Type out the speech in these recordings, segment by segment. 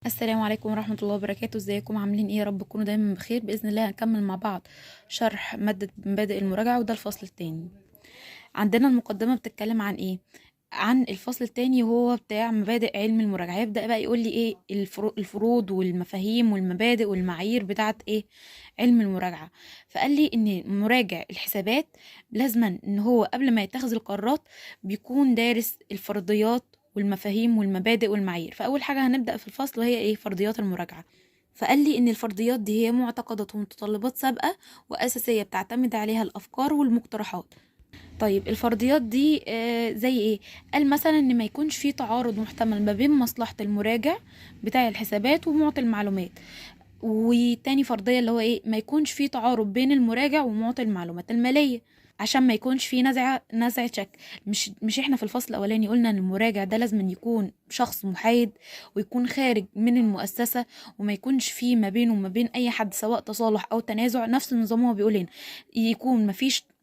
السلام عليكم ورحمة الله وبركاته. ازيكم؟ عاملين ايه؟ يا رب تكونوا دايما بخير. بإذن الله هنكمل مع بعض شرح مادة مبادئ المراجعة، وده الفصل التاني. عندنا المقدمة بتتكلم عن ايه؟ عن الفصل التاني وهو بتاع مبادئ علم المراجعة. يبدأ بقى يقول لي ايه الفروض والمفاهيم والمبادئ والمعايير بتاعت ايه علم المراجعة. فقال لي ان مراجع الحسابات لازما ان هو قبل ما يتخذ القرارات بيكون دارس الفرضيات والمفاهيم والمبادئ والمعايير. فأول حاجة هنبدأ في الفصل وهي ايه؟ فرضيات المراجعة. فقال لي ان الفرضيات دي هي معتقدات ومتطلبات سابقة وأساسية بتعتمد عليها الأفكار والمقترحات. طيب الفرضيات دي زي ايه؟ قال مثلا ان ما يكونش في تعارض محتمل ما بين مصلحة المراجع بتاع الحسابات ومعطي المعلومات. وتاني فرضية اللي هو ايه؟ ما يكونش في تعارض بين المراجع ومعطي المعلومات المالية، عشان ما يكونش في نزعة شك. مش احنا في الفصل الاولاني قلنا ان المراجع ده لازم يكون شخص محايد ويكون خارج من المؤسسة وما يكونش في ما بينه وما بين اي حد سواء تصالح او تنازع. نفس النظام هو بيقول هنا يكون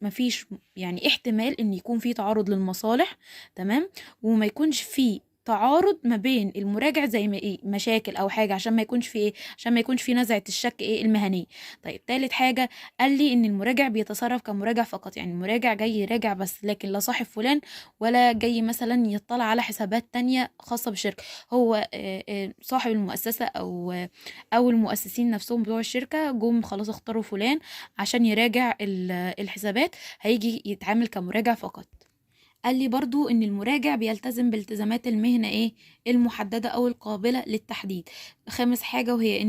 مفيش يعني احتمال ان يكون في تعارض للمصالح، تمام، وما يكونش في تعارض ما بين المراجع زي ما ايه مشاكل او حاجة، عشان ما يكونش في ايه، عشان ما يكونش في نزعه الشك ايه المهنية. طيب تالت حاجة قال لي ان المراجع بيتصرف كمراجع فقط، يعني المراجع جاي يراجع بس، لكن لا صاحب فلان ولا جاي مثلا يطلع على حسابات تانية خاصة بالشركة. هو صاحب المؤسسة او المؤسسين نفسهم بتوع الشركة جم خلاص اختاروا فلان عشان يراجع الحسابات، هيجي يتعامل كمراجع فقط. قال لي برضو ان المراجع بيلتزم بالتزامات المهنة ايه المحددة او القابلة للتحديد. خامس حاجة وهي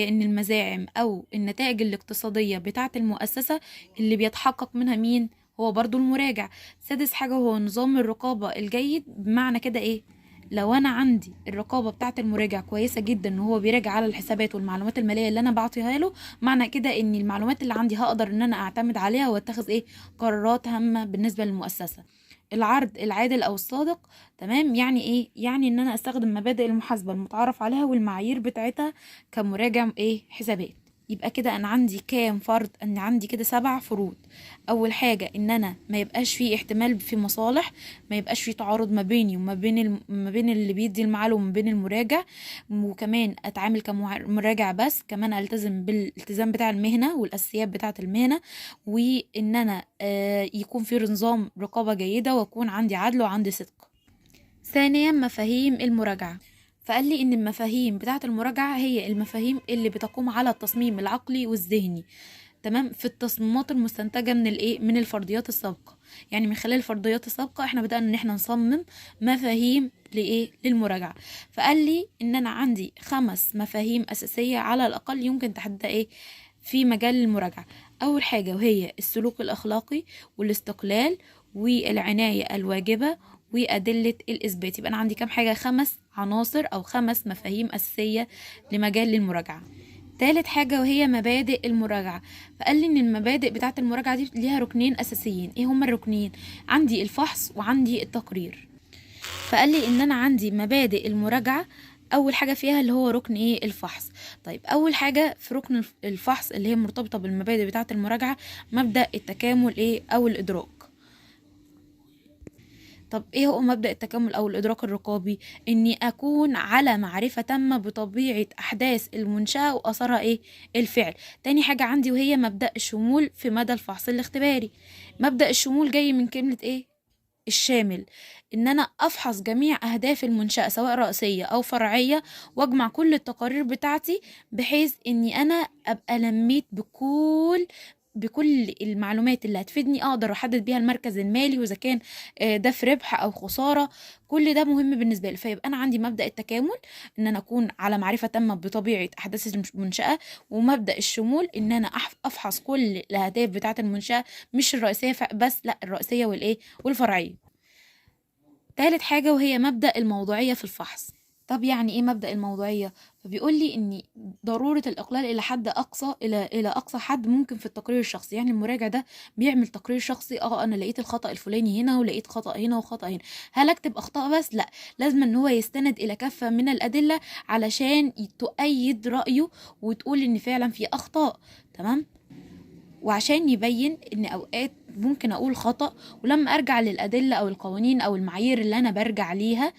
ان المزاعم او النتائج الاقتصادية بتاعة المؤسسة اللي بيتحقق منها مين؟ هو برضو المراجع. سادس حاجة هو نظام الرقابة الجيد. بمعنى كده ايه؟ لو انا عندي الرقابة بتاعة المراجع كويسة جدا وهو بيراجع على الحسابات والمعلومات المالية اللي انا بعطيها له، معنى كده ان المعلومات اللي عندي هقدر ان انا اعتمد عليها واتخذ ايه قرارات هامة بالنسبة للمؤسسة. العرض العادل او الصادق، تمام، يعني ايه؟ يعني ان انا استخدم مبادئ المحاسبة المتعارف عليها والمعايير بتاعتها كمراجع ايه حسابات. يبقى كده انا عندي كام فرض؟ ان عندي كده 7 فروض. اول حاجة ان انا ما يبقاش فيه احتمال في مصالح، ما يبقاش فيه تعارض ما بيني وما بين ما بين اللي بيدي المعلومة وما بين المراجع، وكمان اتعامل كمراجع بس، كمان التزم بالالتزام بتاع المهنة والاساسيات بتاعه المهنة، وان انا يكون في نظام رقابه جيدة واكون عندي عدل وعندي صدق. ثانيا مفاهيم المراجعة. فقال لي ان المفاهيم بتاعه المراجعة هي المفاهيم اللي بتقوم على التصميم العقلي والذهني، تمام، في التصميمات المستنتجه من الايه، من الفرضيات السابقة. يعني من خلال الفرضيات السابقة احنا بدأنا ان احنا نصمم مفاهيم لايه للمراجعة. فقال لي ان انا عندي 5 مفاهيم اساسية على الاقل يمكن تحديدها ايه في مجال المراجعة. اول حاجة وهي السلوك الاخلاقي والاستقلال والعناية الواجبة وأدلة الإثبات. يبقى أنا عندي كام حاجة؟ 5 عناصر أو 5 مفاهيم أساسية لمجال المراجعة. تالت حاجة وهي مبادئ المراجعة. فقال لي إن المبادئ بتاعة المراجعة دي ليها ركنين أساسيين. إيه هما الركنين؟ عندي الفحص وعندي التقرير. فقال لي إن أنا عندي مبادئ المراجعة أول حاجة فيها اللي هو ركن إيه؟ الفحص. طيب أول حاجة في ركن الفحص اللي هي مرتبطة بالمبادئ بتاعة المراجعة مبدأ التكامل إيه؟ أو الإدراك. طب ايه هو مبدأ التكامل او الادراك الرقابي؟ اني اكون على معرفة تامة بطبيعة احداث المنشأة واثرها ايه الفعل. تاني حاجة عندي وهي مبدأ الشمول في مدى الفحص الاختباري. مبدأ الشمول جاي من كلمة ايه؟ الشامل، ان انا افحص جميع اهداف المنشأة سواء رئيسية او فرعية واجمع كل التقارير بتاعتي بحيث اني انا ابقى لميت بكل المعلومات اللي هتفيدني، اقدر احدد بيها المركز المالي واذا كان ده في ربح او خسارة. كل ده مهم بالنسبة لي. فيبقى انا عندي مبدا التكامل ان انا اكون على معرفة تامة بطبيعة احداث المنشاة، ومبدا الشمول ان انا افحص كل الاهداف بتاعه المنشاة، مش الرئيسية بس، لا الرئيسية والايه والفرعيه. تالت حاجة وهي مبدا الموضوعية في الفحص. طب يعني ايه مبدأ الموضوعية؟ فبيقول لي ان ضرورة الاقلال الى حد اقصى، الى اقصى حد ممكن في التقرير الشخصي. يعني المراجع ده بيعمل تقرير شخصي، انا لقيت الخطأ الفلاني هنا ولقيت خطأ هنا وخطأ هنا، هل اكتب اخطاء بس؟ لا، لازم ان هو يستند الى كافة من الادلة علشان تؤيد رأيه وتقول ان فعلا في اخطاء، تمام، وعشان يبين ان اوقات ممكن اقول خطأ، ولما ارجع للادلة او القوانين او المعايير اللي انا برجع ليها،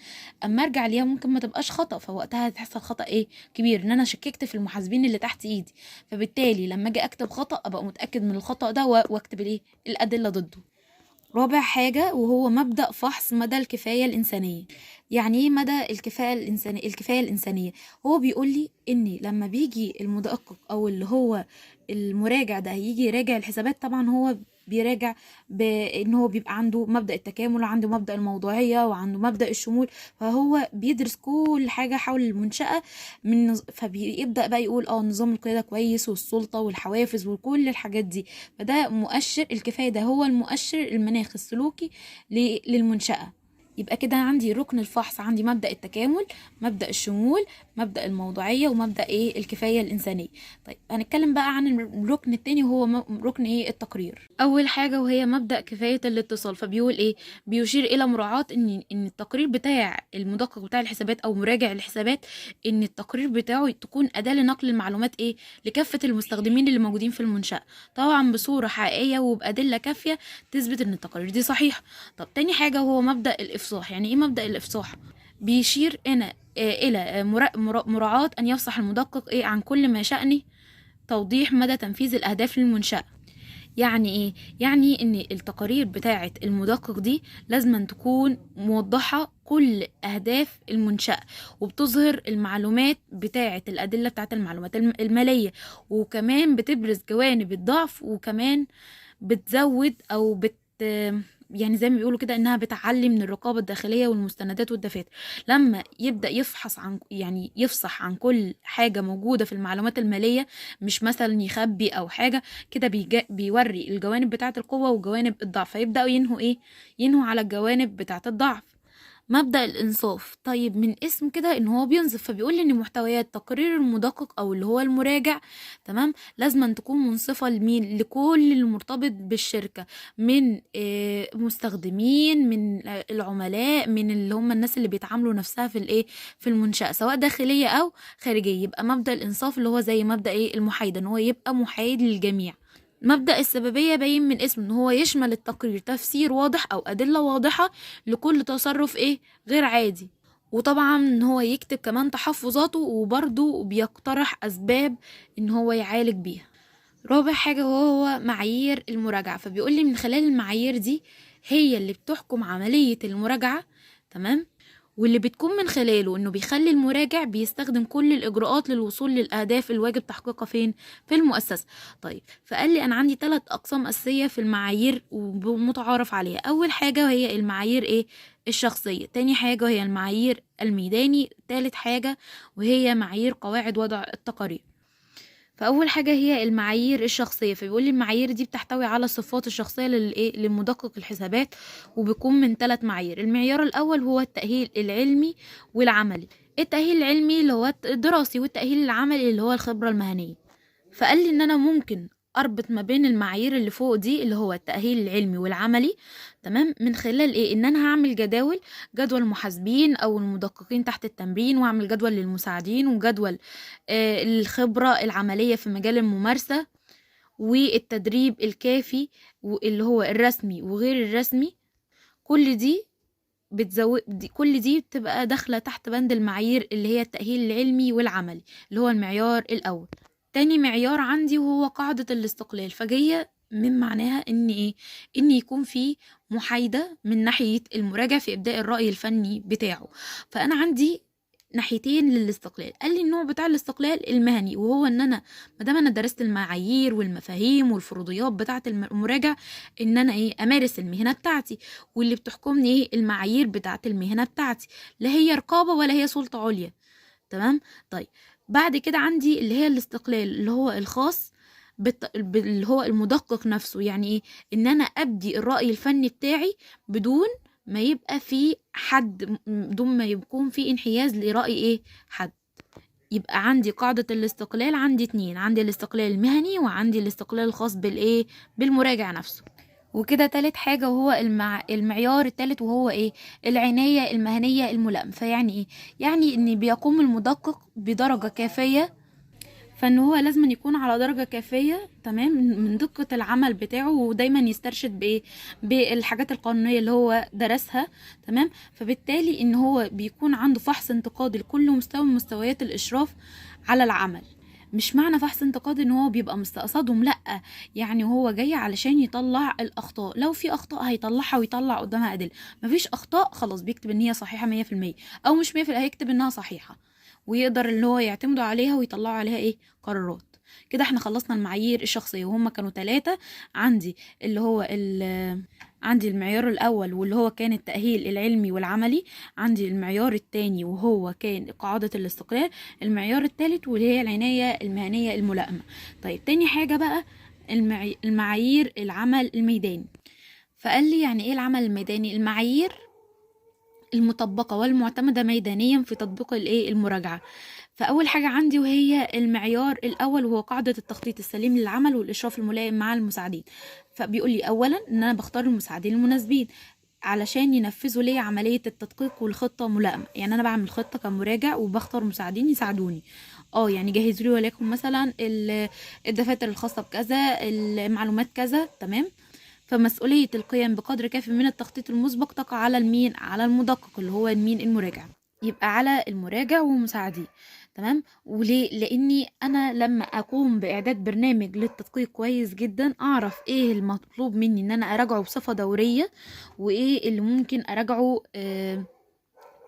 اما ارجع ليها ممكن ما تبقاش خطأ، فوقتها هتحصل خطأ ايه كبير، ان انا شككت في المحاسبين اللي تحت ايدي. فبالتالي لما اجي اكتب خطأ ابقى متأكد من الخطأ ده واكتب الايه الادلة ضده. رابع حاجة وهو مبدأ فحص مدى الكفاية الإنسانية. يعني ايه مدى الكفاءة الإنسانية؟ الكفاية الإنسانية هو بيقول لي إن لما بيجي المدقق أو اللي هو المراجع ده هيجي يراجع الحسابات، طبعا هو بيراجع بإن هو بيبقى عنده مبدأ التكامل وعنده مبدأ الموضوعية وعنده مبدأ الشمول، فهو بيدرس كل حاجة حول المنشأة فبيبدأ بقى يقول نظام القيادة كويس والسلطة والحوافز وكل الحاجات دي. فده مؤشر الكفاية، ده هو المؤشر المناخ السلوكي للمنشأة. يبقى كده عندي ركن الفحص، عندي مبدأ التكامل، مبدأ الشمول، مبدأ الموضوعية، ومبدأ ايه الكفاية الإنسانية. طيب هنتكلم بقى عن الركن التاني وهو ركن ايه التقرير. أول حاجة وهي مبدأ كفاية الاتصال. فبيقول ايه؟ بيشير إلى مراعاة إن التقرير بتاع المدقق بتاع الحسابات أو مراجع الحسابات، إن التقرير بتاعه تكون أداة لنقل المعلومات ايه لكافة المستخدمين اللي موجودين في المنشأة، طبعا بصورة حقيقية وبأدلة كافية تثبت إن التقارير دي صحيحة. طب تاني حاجة وهو مبدأ الإفصاح. يعني ايه مبدأ الإفصاح؟ بيشير هنا إلى مراعاة أن يفصح المدقق إيه عن كل ما شأنه توضيح مدى تنفيذ الأهداف للمنشأة. يعني إيه؟ يعني إن التقارير بتاعة المدقق دي لازم تكون موضحة كل أهداف المنشأة، وبتظهر المعلومات بتاعة الأدلة بتاعة المعلومات المالية، وكمان بتبرز جوانب الضعف، وكمان بتزود أو يعني زي ما بيقولوا كده انها بتعلي من الرقابة الداخلية والمستندات والدفاتر. لما يبدأ يفحص عن يعني يفصح عن كل حاجة موجودة في المعلومات المالية، مش مثلا يخبي او حاجة كده، بيوري الجوانب بتاعة القوة وجوانب الضعف، فيبدأوا ينهوا ايه؟ ينهوا على الجوانب بتاعة الضعف. مبدأ الإنصاف. طيب من اسم كده إن هو بينصف، فبيقول إن محتويات تقرير المدقق أو اللي هو المراجع، تمام، لازم أن تكون منصفة لمين؟ لكل المرتبط بالشركة من مستخدمين، من العملاء، من اللي هم الناس اللي بيتعاملوا نفسها في الإيه في المنشأة، سواء داخلية أو خارجية. يبقى مبدأ الإنصاف اللي هو زي مبدأ إيه المحايدة، إن هو يبقى محايد للجميع. مبدأ السببية باين من اسمه ان هو يشمل التقرير تفسير واضح او ادلة واضحة لكل تصرف ايه غير عادي، وطبعا ان هو يكتب كمان تحفظاته، وبرضه بيقترح اسباب ان هو يعالج بيها. رابع حاجة وهو معايير المراجعة. فبيقول لي من خلال المعايير دي هي اللي بتحكم عملية المراجعة، تمام، واللي بتكون من خلاله انه بيخلي المراجع بيستخدم كل الاجراءات للوصول للاهداف الواجب تحقيقها فين؟ في المؤسسة. طيب فقال لي انا عندي 3 اقسام اساسية في المعايير ومتعارف عليها. اول حاجة وهي المعايير ايه الشخصية، تاني حاجة وهي المعايير الميداني، تالت حاجة وهي معايير قواعد وضع التقارير. فاول حاجة هي المعايير الشخصية. فبيقول لي المعايير دي بتحتوي على الصفات الشخصية للايه للمدقق الحسابات، وبيكون من 3 معايير. المعيار الاول هو التاهيل العلمي والعملي. التاهيل العلمي اللي هو الدراسي، والتاهيل العملي اللي هو الخبرة المهنية. فقال لي ان انا ممكن اربط ما بين المعايير اللي فوق دي اللي هو التاهيل العلمي والعملي، تمام، من خلال ايه ان انا هعمل جداول، جدول المحاسبين او المدققين تحت التمرين، واعمل جدول للمساعدين، وجدول الخبرة العملية في مجال الممارسة، والتدريب الكافي اللي هو الرسمي وغير الرسمي. كل دي كل دي بتبقى داخلة تحت بند المعايير اللي هي التأهيل العلمي والعملي اللي هو المعيار الأول. تاني معيار عندي وهو قاعدة الاستقلال. فجاية من معناها ان ايه ان يكون في محايدة من ناحية المراجع في ابداء الرأي الفني بتاعه. فانا عندي ناحيتين للاستقلال. قال لي النوع بتاع الاستقلال المهني، وهو ان انا ما دام انا درست المعايير والمفاهيم والفروضيات بتاعه المراجع، ان انا ايه امارس المهنة بتاعتي، واللي بتحكمني ايه المعايير بتاعه المهنة بتاعتي، لا هي رقابه ولا هي سلطة عليا، تمام. طيب بعد كده عندي اللي هي الاستقلال اللي هو الخاص اللي هو المدقق نفسه. يعني ايه ان انا ابدي الراي الفني بتاعي بدون ما يبقى في حد، بدون ما يكون في انحياز لرأي ايه حد. يبقى عندي قاعدة الاستقلال، عندي 2، عندي الاستقلال المهني وعندي الاستقلال الخاص بالايه بالمراجع نفسه. وكده تالت حاجة وهو المعيار التالت وهو ايه العناية المهنية الملائمة. فيعني ايه؟ يعني ان بيقوم المدقق بدرجة كافية فان هو لازم يكون على درجة كافية، تمام، من دقة العمل بتاعه، ودايما يسترشد بايه؟ بالحاجات القانونية اللي هو درسها، تمام. فبالتالي ان هو بيكون عنده فحص انتقادي لكل مستوى من مستويات الاشراف على العمل. مش معنى فحص انتقادي ان هو بيبقى مستقصدهم، لا، يعني هو جاي علشان يطلع الاخطاء، لو في اخطاء هيطلعها ويطلع قدامها ادلة، مفيش اخطاء خلاص بيكتب ان هي صحيحه 100%، او مش 100% هيكتب انها صحيحه، ويقدر اللي هو يعتمدوا عليها ويطلعوا عليها ايه؟ قرارات. كده احنا خلصنا المعايير الشخصية، وهم كانوا 3 عندي، اللي هو عندي المعيار الاول واللي هو كان التأهيل العلمي والعملي، عندي المعيار الثاني وهو كان قاعدة الاستقلال، المعيار الثالث واللي هي العناية المهنية الملائمة. طيب تاني حاجة بقى المعايير العمل الميداني. فقال لي يعني ايه العمل الميداني؟ المعايير المطبقة والمعتمدة ميدانيا في تطبيق الايه؟ المراجعة. فأول حاجة عندي وهي المعيار الأول، وهو قاعدة التخطيط السليم للعمل والإشراف الملائم مع المساعدين. فبيقول لي أولا إن أنا بختار المساعدين المناسبين علشان ينفذوا لي عملية التدقيق والخطة ملائمة. يعني أنا بعمل خطة كمراجع وبختار مساعدين يساعدوني، يعني جهزوا لي وليكن مثلا الدفاتر الخاصة بكذا، المعلومات كذا، تمام. فمسؤولية القيام بقدر كافي من التخطيط المسبق تقع على المين؟ على المدقق اللي هو المين؟ المراجع. يبقى على المراجع ومساعديه، تمام. وليه؟ لاني انا لما اقوم باعداد برنامج للتدقيق كويس جدا اعرف ايه المطلوب مني ان انا اراجعه بصفة دورية، وايه اللي ممكن اراجعه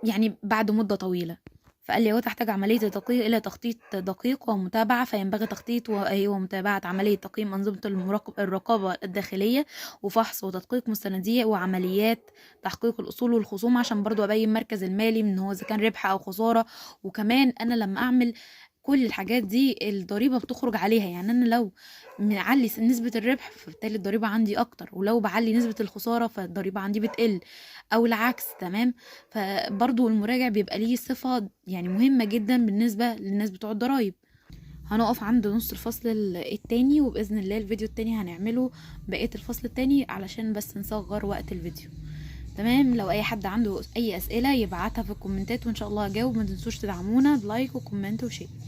يعني بعد مدة طويلة. فقال لي وتحتاج عملية التدقيق إلى تخطيط دقيق ومتابعة، فينبغي تخطيط ومتابعة عملية تقييم أنظمة الرقابة الداخلية وفحص وتدقيق مستندية وعمليات تحقيق الأصول والخصوم، عشان برضو أبين مركز المالي من هو إذا كان ربح أو خسارة. وكمان أنا لما أعمل كل الحاجات دي الضريبة بتخرج عليها، يعني أنا لو معلي نسبة الربح فبالتالي الضريبة عندي أكتر، ولو بعلي نسبة الخسارة فالضريبة عندي بتقل أو العكس، تمام. فبرضو المراجع بيبقى ليه صفة يعني مهمة جدا بالنسبة للناس بتوع الضرايب. هنقف عند نص الفصل التاني، وبإذن الله الفيديو التاني هنعمله بقية الفصل التاني علشان بس نصغر وقت الفيديو، تمام. لو اي حد عنده اي اسئلة يبعتها في الكومنتات وان شاء الله هجاوب. ما تنسوش تدعمونا ب like و comment و share.